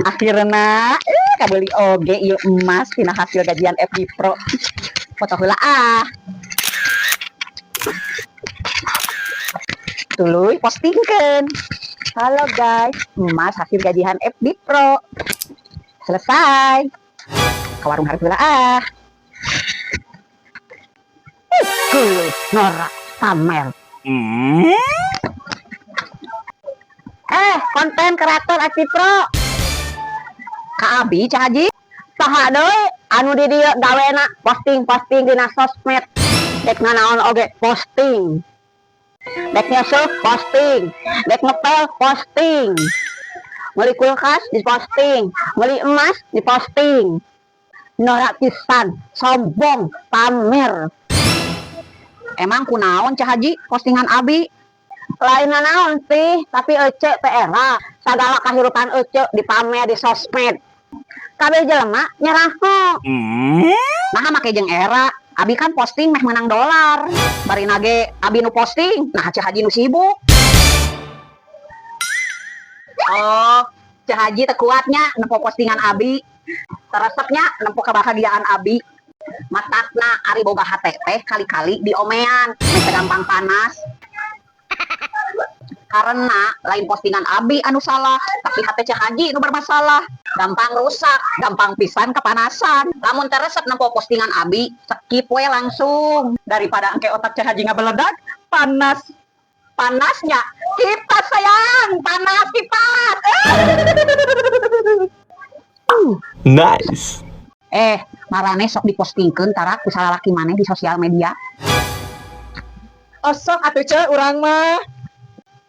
Akhirna kabeli oge ieu emas tina hasil gajian FB Pro. Foto heula ah. Tuluy postingkeun. Halo guys, emas hasil gajian FB Pro. Selesai. Ka warung hareup heula ah. Geuleuh, norak, pamer. Konten kreator FB Pro. Ka abi, Cak Haji. Saha deui anu di dieu gawena posting-posting dina sosmed. Dek nanaon oge posting. Dek nyeuseuf posting, dek ngepel posting. Meuli kulkas diposting, meuli emas diposting. Norak pisan, sombong, pamer. Emang kunaon, Cak Haji, postingan abi? Lain naon sih, tapi ece teh era sagala kahirupan ece dipamer di sosmed. Kabeh jelema nyeraho. Nah, make jeung era. Abi kan posting meh menang dolar. Bari ge abi nu posting, nah Cak Haji nu sibuk. Oh, Cak Haji teu kuatnya nempo postingan abi. Teu resep nya nempo kebahagiaan abi. Matakna ari boga hate teh kali-kali diomean, meh teu gampang panas. Karena lain postingan abi anu salah, tapi hate Cak Haji nu bermasalah. Gampang rusak, gampang pisan kepanasan. Lamun teu resep nempo postingan abi, skip we langsung. Daripada engke otak Cak Haji ngabeledag, panas. Panasnya, kipas sayang, panas kipas. Nice. Marane sok dipostingkeun tara ku salalaki maneh di sosial media? Osok atuh, Ce, urang mah.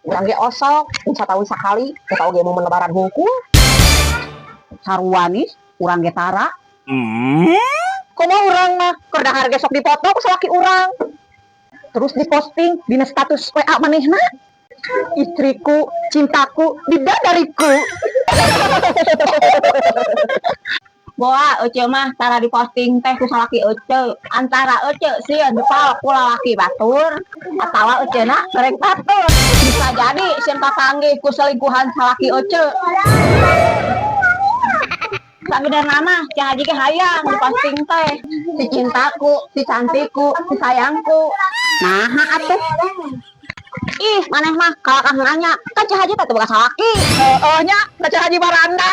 Urang ge osok, satahun sakali, eta oge momen Lebaran hungkul. Sarua nih, urang ge tara. Komo urang mah keur dahar ge sok dipoto ku salaki urang. Terus diposting dina status WA manehna. Istriku, cintaku, bidadariku. Boa ece mah tara diposting teh ku salaki ece. Antara ece sieun dipalak ku lalaki batur atawa ecena goreng batur. Bisa jadi sieun papanggih ku selingkuhan salaki ece. Sabenerna mah Cak Haji ge hayang diposting teh. Si cintaku, si cantikku, si sayangku. Nah, atuh. Ih, maneh mah kalakah nanya, kan Cak Haji teh teu boga salaki. Oh nya, da Cak Haji baranda.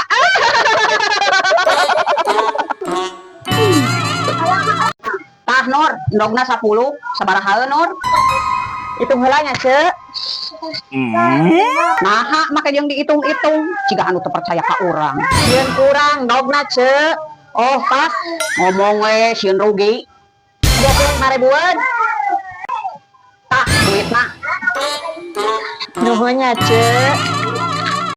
Tah Nur, endogna 10, sabaraha Nur? Hitung heula nya, Ce. Naha make jeung dihitung-hitung, ciga anu teu percaya ka urang. Sieun kurang endogna, Ce. Oh, pas ngomong we sieun rugi. 25 ribuan. Tah, duitna. Nuhun nya, Ce.